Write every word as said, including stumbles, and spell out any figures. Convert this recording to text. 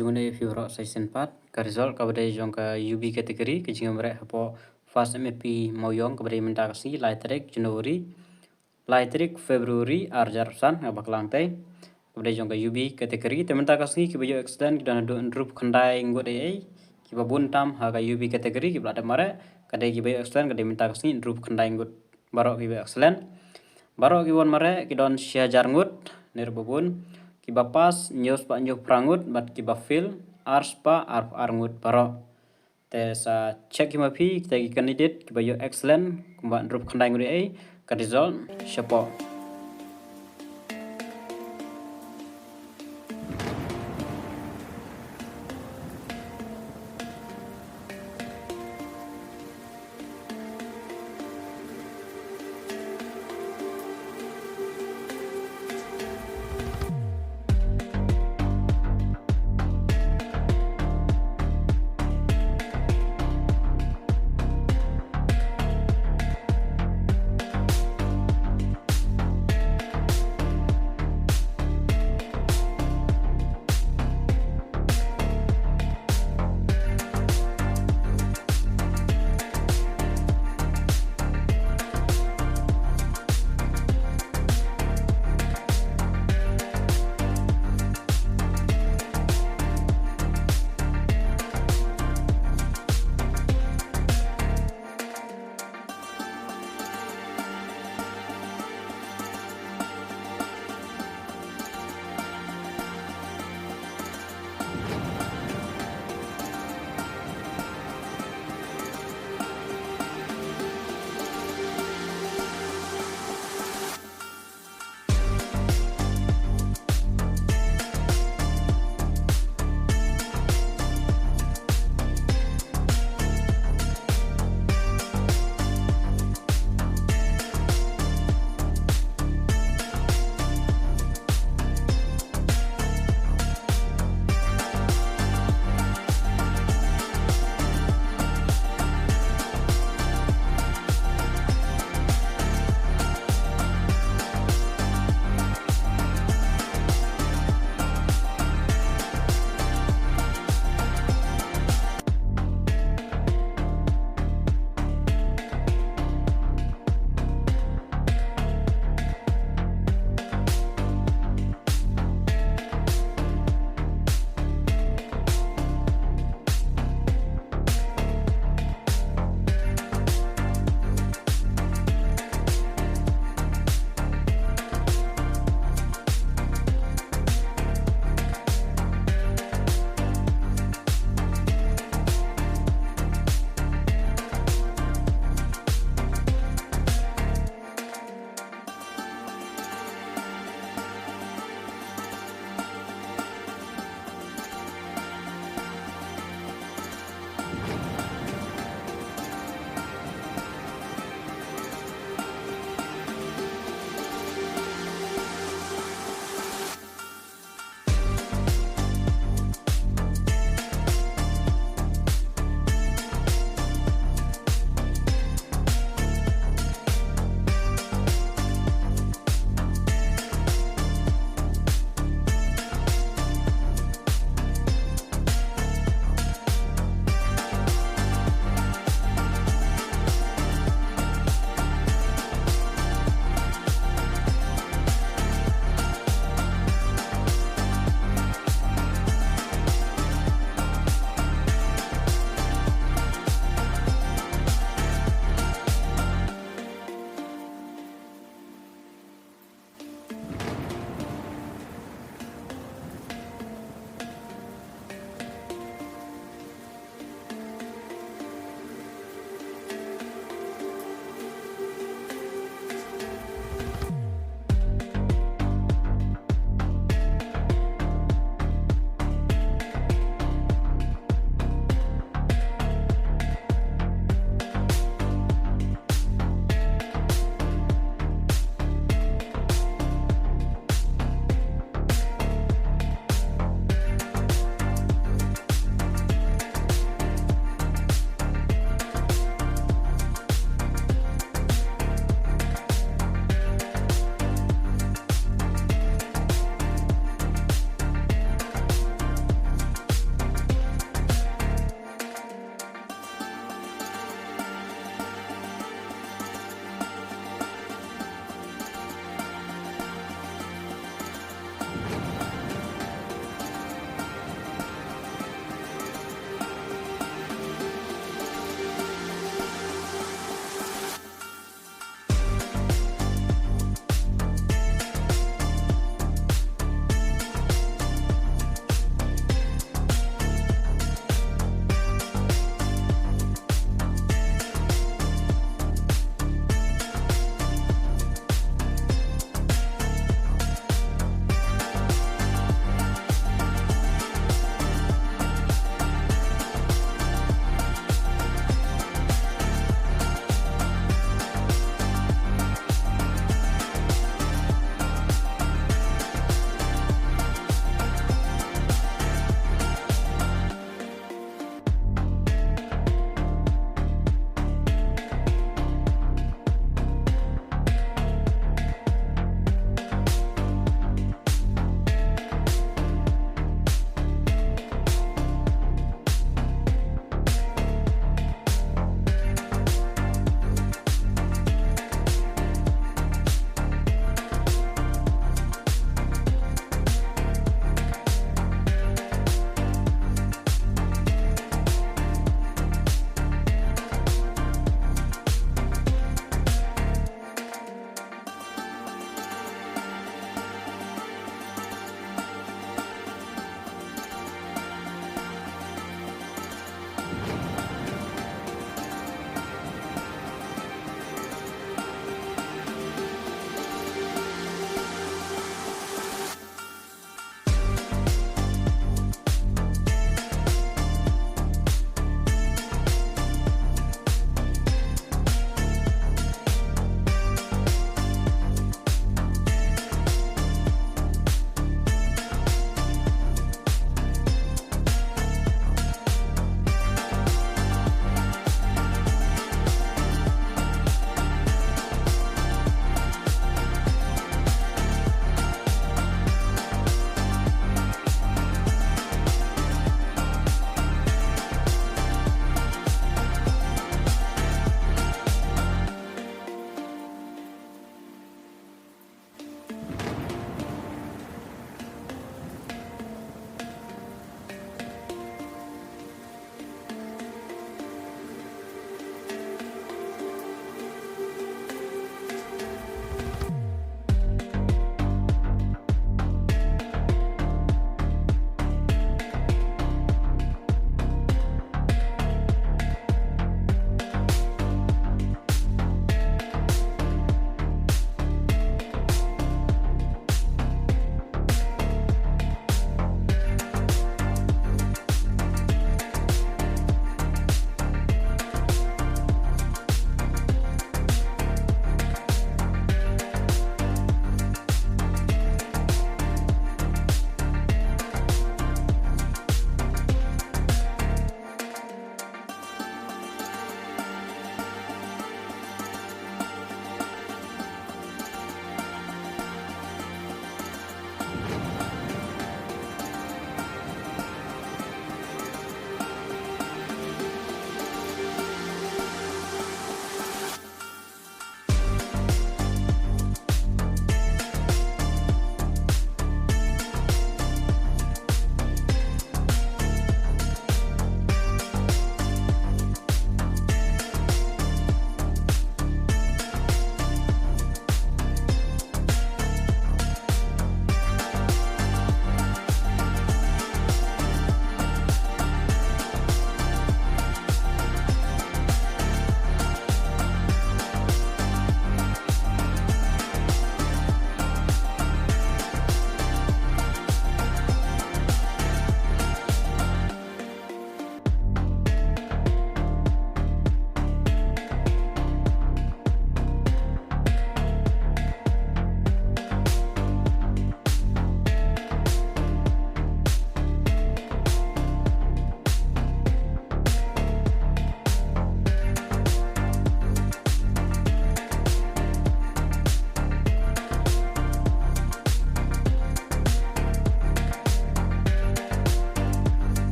Jong ne phi rok sa shisien pat ka result kaba dei jong ka U B category ka jingim rek hapoh first M A P Mawiong kaba dei mynta ka sngi lai tarik January, lai tarik February ar hajar arphew san nga baklang te. Kaba dei jong ka U B category te mynta ka sngi kiba ïoh excellent ki don haduh hynriewphew khyndai ngut ei ei. Kiba bun tam ha ka U B category kiba la dep mareh ka dei kiba ïoh excellent ka dei mynta ka sngi hynriewphew khyndai ngut. Baroh kiba excellent. Baroh kiba wan mareh ki don shi hajar ngut ne ruh ba bun. Kiba pass hynñiew spah hynñiewphew phra ngut bad kiba fail ar spah arphew ar ngut baroh. Te sa check hi ma phi kita ki candidate kiba ïoh excellent kumba hynriewphew khyndai ngut ei ei ka result shapoh.